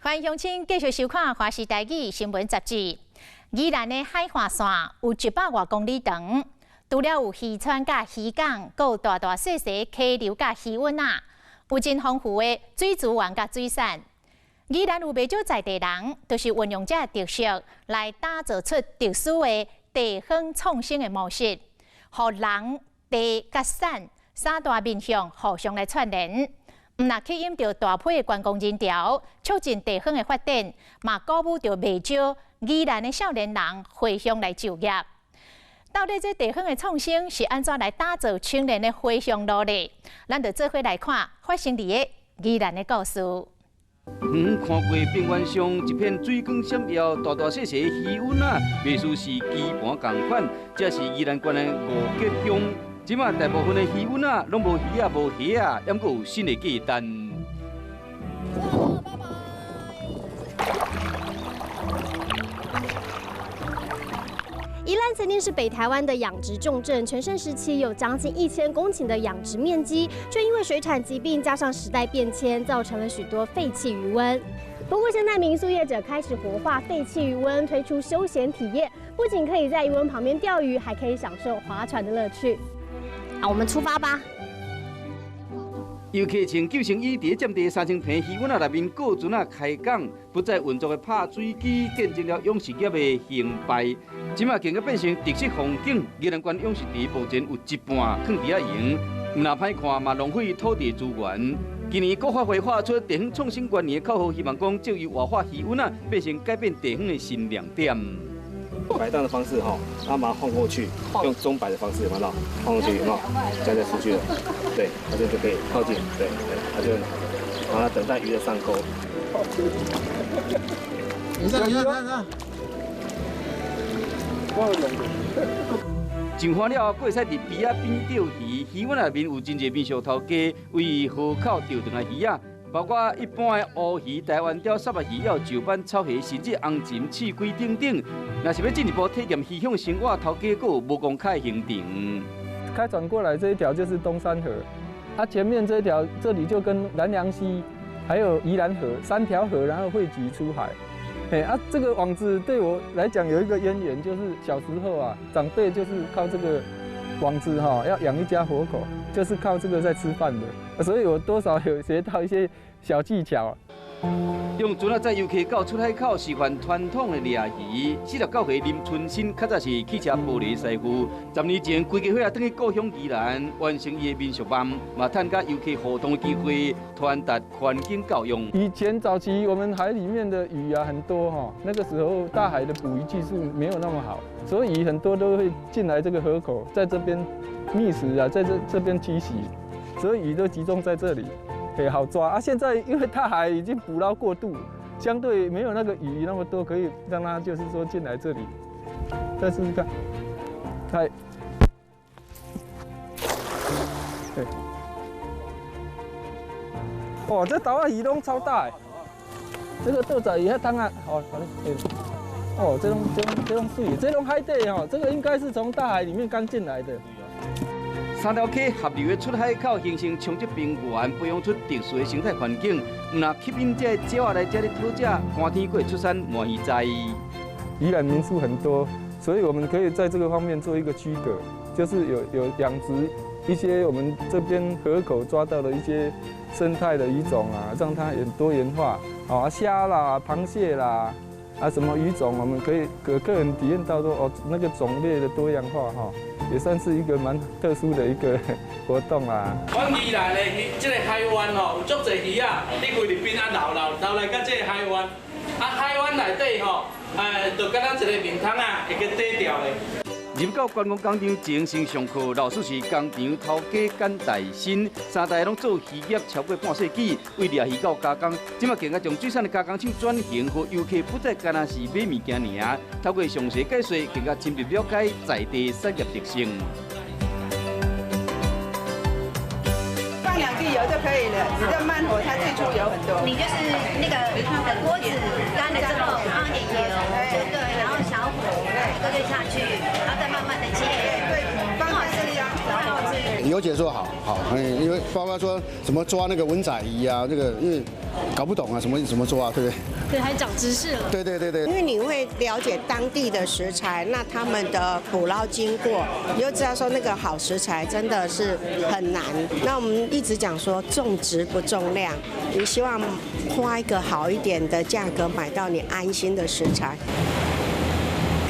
歡迎鄉親繼續收看《華視台語新聞雜誌》。宜蘭的海岸線有100外公里長，除了有漁村佮漁港，閣有大大細細溪流佮魚塭仔，有真豐富的水資源佮水產。宜蘭有袂少在地人，就是運用這特色來打造出特殊的地方創生的模式，予人、地佮產三大面向互相來串聯。毋但吸引著大批的觀光人潮，促進地方的發展，嘛鼓舞著袂少宜蘭的少年人回鄉來就業。到底這地方的創生是按怎來打造青年的回鄉路呢？咱就做伙來看發生佇个宜蘭的故事。遠遠看過平原上一片水光閃耀，大大細細魚塭仔，袂輸是棋盤仝款。這是宜蘭縣的五結鄉。這馬大部分的魚塭仔攏無魚仔無蝦仔，猶閣有新的價值。拜拜。宜蘭曾經是北台灣的養殖重鎮，全盛時期有將近1000公頃的養殖面積，卻因為水產疾病加上時代變遷，造成了許多廢棄魚塭。不過現在民宿業者開始活化廢棄魚塭，推出休閒體驗，不僅可以在魚塭旁邊釣魚，還可以享受划船的樂趣。好，我們出發吧。遊客穿救生衣，佇佔地3000坪魚塭仔內面過船仔開講，不再運作的拍水機，見證了養殖業的興敗。這馬更加變成特色風景。宜蘭縣養殖池目前有一半囥佇遐用，毋但歹看，嘛浪費土地資源。今年國發會發出地方創新元年的口號，希望講藉由活化魚塭仔，變成改變地方的新亮點。擺盪的方式哈，然後把它晃過去，用鐘擺的方式，有沒有？晃過去，有沒有？這樣就出去了。對，它就可以靠近，對對，它就然後等待魚的上鈎。你看，你看，你看。上岸了後，閣會使佇邊仔邊釣魚，魚塭內面有真濟民宿頭家為河口釣轉來魚仔，包括一般的烏魚、台灣鯛、虱目魚，還有石斑、草蝦，甚至紅鱘、刺龜等等。若是欲進一步體驗漁鄉生活，頭家閣有無公開行程。開轉過來這一條就是冬山河，它前面這一條這裡就跟南良溪還有宜蘭河三條河，然後匯集出海。哎啊，這個網子對我來講有一個淵源，就是小時候啊，長輩就是靠這個網子哈，要養一家活口，就是靠這個在吃飯的，所以我多少有學到一些小技巧。用船仔載遊客到出海口示範傳統的掠魚。49歲林春新較早是汽車玻璃師傅，10年前規家伙仔轉去故鄉宜蘭，完成伊的民宿夢，嘛趁佮遊客互動的機會，傳達環境教育。以前早期我們海裡面的魚啊很多哈，那個時候大海的捕魚技術沒有那麼好，所以很多都會進來這個河口，在這邊覓食啊，在這邊棲息，所以魚都集中在這裡。對，好抓啊！現在因為大海已經捕撈過度，相對沒有那個魚那麼多，可以讓它就是說進來這裡。再試試看，看，對，哦，這豆仔魚攏超大，這個豆仔魚遐重啊，好，好嘞，哦，這種水，這種海底哦，這個應該是從大海裡面剛進來的。三條溪合流的出海口，形成沖積平原，培養出特殊的生態環境。毋但吸引這個鳥仔來這裡討食，寒天閣會出產鰻魚仔。宜蘭民宿很多，所以我們可以在這個方面做一個區隔，就是有養殖一些我們這邊河口抓到的一些生態的魚種啊，讓它也多元化。啊，蝦啦、螃蟹啦，啊什麼魚種，我們可以給客人體驗到說哦，那個種類的多樣化哈。也算是一個蠻特殊的一個活動啦。阮宜蘭的魚，這個海灣吼，有足濟魚仔，佇菲律賓啊流流流來到這個海灣，啊海灣內底吼，就敢若一個面窗仔，會去底掉咧。入到觀光工廠前先上課，老師是工廠頭家簡大新，三代攏做漁業超過半世紀，為掠魚到加工，這馬更加將水產的加工廠轉型，予遊客不再干焦是買物件爾，透過詳細解說，更加深入了解在地產業特性。放兩滴油就可以了，你這慢火，它最出油很多。你就是那個等鍋子乾了之後，放一點油，對，然後小火，一個就下去，然後再慢慢的切。對，放好吃呀，好吃。有解說好，好，因為包括說怎麼抓那個文仔魚啊，這個因為。搞不懂啊，什麼怎麼做啊，對不對？對，還長知識了。對對對對。因為你會了解當地的食材，那他們的捕撈經過，你就知道說那個好食材真的是很難。那我們一直講說重質不重量，你希望花一個好一點的價格買到你安心的食材。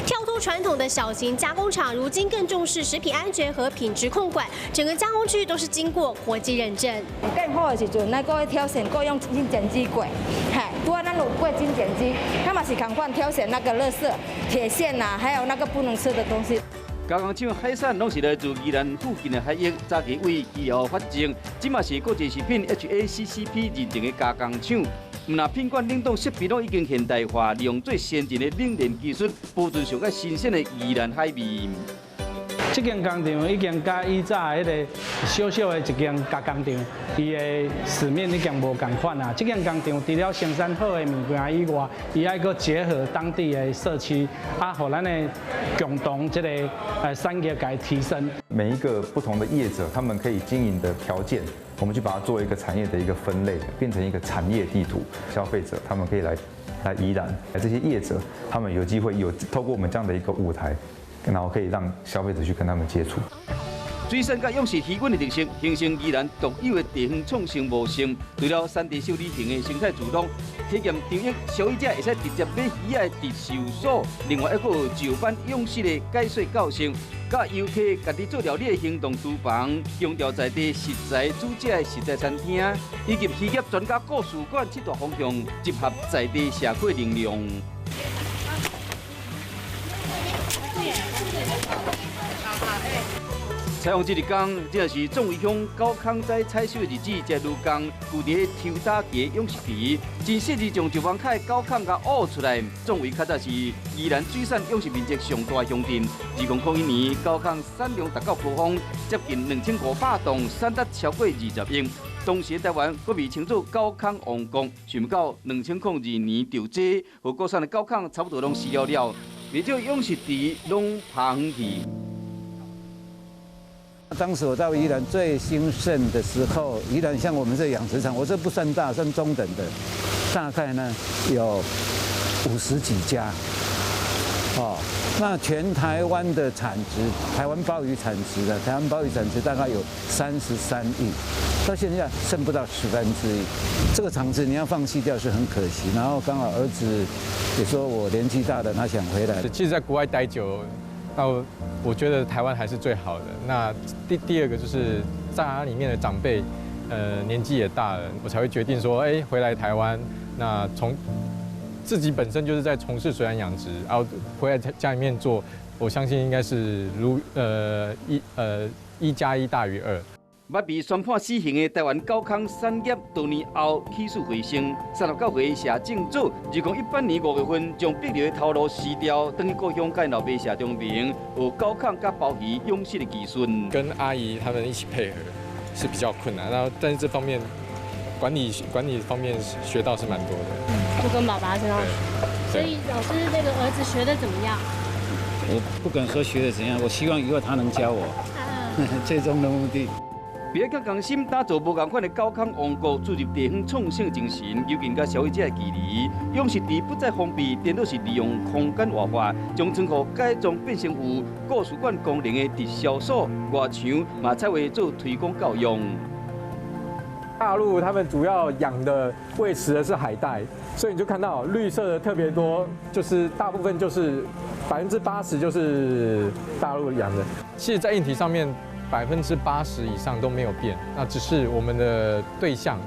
跳脫傳統的小型加工廠，如今更重視食品安全和品質控管，整個加工區都是經過國際認證。更好的時陣，咱閣去挑選，閣用精檢機過，嘿，拄仔咱有過精檢機，它嘛是仝款挑選那個垃圾、鐵線呐，還有那個不能吃的東西。加工廠海產攏是來自宜蘭附近的海域，早期為基窰發證，這嘛是國際食品 HACCP 認證的加工廠。毋但品管冷凍設備攏已經現代化，利用最先進的冷鏈技術，保存上較新鮮的宜蘭海味。這間工廠已經佮以早彼个小小的一間加工廠，伊的使命已經無仝款啦。這間工廠除了生產好的物件以外，伊愛閣結合當地的社區，啊，予咱的共同這个產業共提升。每一個不同的業者，他們可以經營的條件，我們去把它做一個產業的一個分類，變成一個產業地圖。消費者他們可以來宜蘭，這些業者他們有機會有透過我們這樣的一個舞台，然後可以讓消費者去跟他們接觸。水產佮養殖魚塭的特色，形成宜蘭獨有的地方創生模式。除了產地秀理型的生態樹洞，體驗場域消費者會使直接買魚仔的直售所。另外一個有石板養殖的解說教室，佮遊客家己做料理的行動廚房，強調在地食材煮食的食材餐廳，以及漁業專家故事館七大方向，集合在地社會能量。採訪這一天，這是壯圍鄉高空仔採收的日子。這鱸工舊佇抽打機養殖池，真細緻將石網跤的狗孔共挖出來。壯圍較早是宜蘭水產養殖面積上大的鄉鎮。2001年，狗孔產量達到高峰，接近2500噸，產值超過20億。當時台灣閣被稱作狗孔王國，想毋到2002年著災，予國產的狗孔差不多攏死了了，袂少養殖池攏拋荒去。當時我到宜蘭最興盛的時候，宜蘭像我們這養殖場，我這不算大，算中等的，大概呢有50幾家。哦，那全台灣的產值，台灣鮑魚產值的，台灣鮑魚產值大概有33億，到現在剩不到1/10。這個廠子你要放棄掉是很可惜。然後剛好兒子也說我年紀大了，他想回來。其實，在國外待久。那我覺得台灣還是最好的。那第二個就是家裡面的長輩，年紀也大了，我才會決定說，哎，回來台灣。那從自己本身就是在從事水產養殖，然後回來家裡面做，我相信應該是如1加1大於2。捌被宣判死刑的台灣狗孔產業，多年後起死回生。39歲謝正祖，2018年5月份將碧流的頭路辭掉，轉去故鄉佮老爸謝中明學狗孔佮鮑魚養殖的技術。跟阿姨他們一起配合是比較困難，然後但是這方面管理方面學到是蠻多的。就跟爸爸身上學，所以老師那個兒子學得怎麼樣？我不敢說學得怎樣，我希望以後他能教我，最終的目的。別佮共心打造無仝款的狗孔王國，注入地方創新精神，尤其佮消費者的距離。養殖池不再封閉，顛倒是利用空間活化，將倉庫改裝變成有故事館功能的直銷所，外牆嘛採為做推廣教育。大陸他們主要養的餵食的是海帶，所以你就看到綠色的特別多，就是大部分就是80%就是大陸養的。其實，在硬體上面。80%以上都沒有變，那只是我們的對象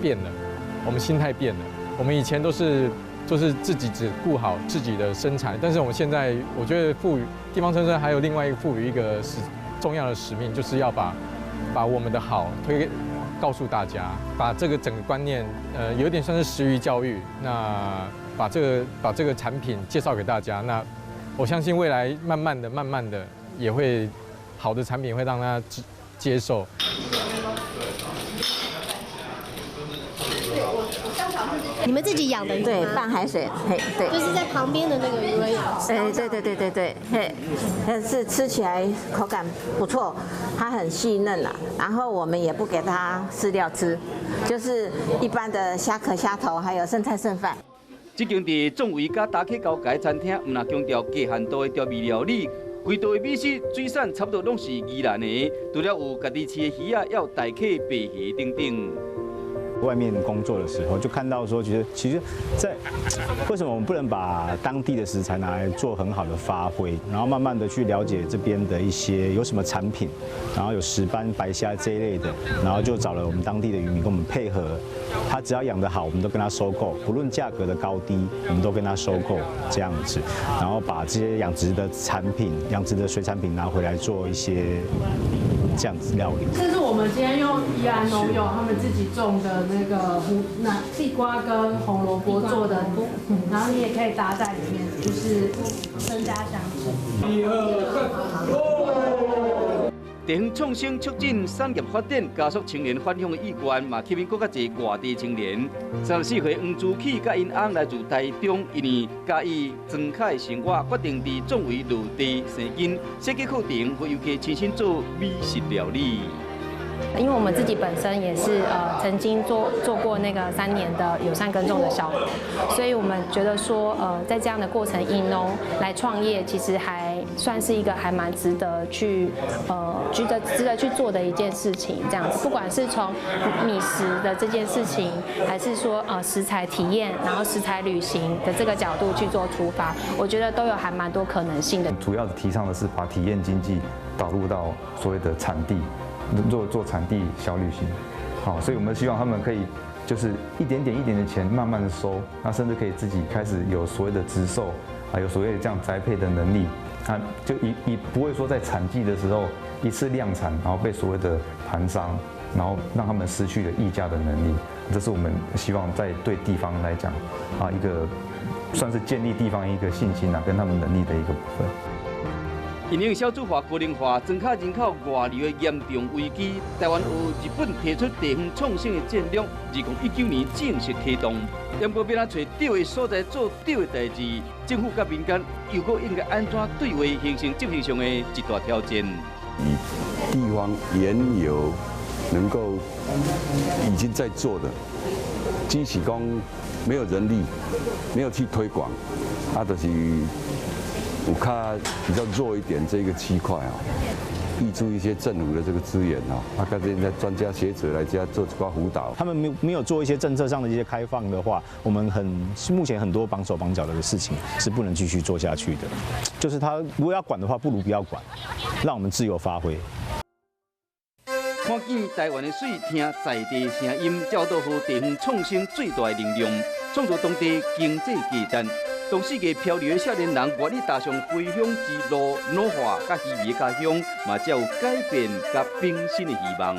變了，我們心態變了。我們以前都是就是自己只顧好自己的生產，但是我們現在我覺得賦予地方創生還有另外一個賦予一個重要的使命，就是要把我們的好推告訴大家，把這個整個觀念，有點算是食魚教育，那把這個產品介紹給大家，那我相信未來慢慢的、慢慢的也會。好的產品會讓他接受。你們自己養的魚？對，半海水，嘿，對，就是在旁邊的那個魚塭養。哎，對對對對對，嘿，但是吃起來口感不錯，它很細嫩啦。然後我們也不給它飼料吃，就是一般的蝦殼、蝦頭，還有剩菜剩飯。這間佇壯圍佮打客交界餐廳，毋但強調低限度的調味料理，規道的美食水產差不多攏是宜蘭的，除了有家己飼的魚仔，也有台客白魚等等。外面工作的時候，就看到說，其實，在為什麼我們不能把當地的食材拿來做很好的發揮，然後慢慢的去了解這邊的一些有什麼產品，然後有石斑、白蝦這一類的，然後就找了我們當地的漁民跟我們配合，他只要養得好，我們都跟他收購，不論價格的高低，我們都跟他收購這樣子，然後把這些養殖的產品、養殖的水產品拿回來做一些這樣子料理。這是我們今天用宜蘭農友他們自己種的那個那地瓜跟紅蘿蔔做的，然後你也可以搭在裡面，就是增加香氣。一二三，地方創生促進產業發展，加速青年返鄉的意願，嘛吸引閣較濟外地青年。34歲黃朱啟佮𪜶翁來自台中，因為佮意莊腳生活，決定佇壯圍落地生根，設計課程為遊客親身做美食料理。因為我們自己本身也是曾經做過那個3年的友善耕種的小農，所以我們覺得說在這樣的過程以農來創業，其實還算是一個還蠻值得去做的一件事情。這樣子，不管是從米食的這件事情，還是說食材體驗，然後食材旅行的這個角度去做出發，我覺得都有還蠻多可能性的。主要的提倡的是把體驗經濟導入到所謂的產地。做產地小旅行，好，所以我們希望他們可以就是一點點一點的錢慢慢的收，那甚至可以自己開始有所謂的直售，啊，有所謂的這樣宅配的能力，啊，就以不會說在產季的時候一次量產，然後被所謂的盤商，然後讓他們失去了議價的能力，這是我們希望在對地方來講，啊，一個算是建立地方一個信心啊，跟他們能力的一個部分。因應少子化、高齡化、莊腳人口外流的嚴重危機，台灣學日本提出地方創生的戰略，2019年正式啟動。不過欲按怎揣對的所在做對的代誌，政府佮民間又閣應該按怎對話，形成執行上的一大挑戰。以地方原有能夠已經在做的，只是講沒有人力，沒有去推廣，啊，就是有較比較弱一點這個區塊啊，挹注一些政府的這個資源哦，啊，佮現在專家學者來遮做一寡輔導。他們沒有做一些政策上的一些開放的話，我們目前很多綁手綁腳的事情是不能繼續做下去的。就是他如果要管的話，不如不要管，讓我們自由發揮。看見台灣的水，聽在地聲音，才有好地方創生最大的能量，創造當地經濟價值。當四界漂流的少年人願意踏上回鄉之路，老化佮稀微的家鄉，嘛才有改變佮更新的希望。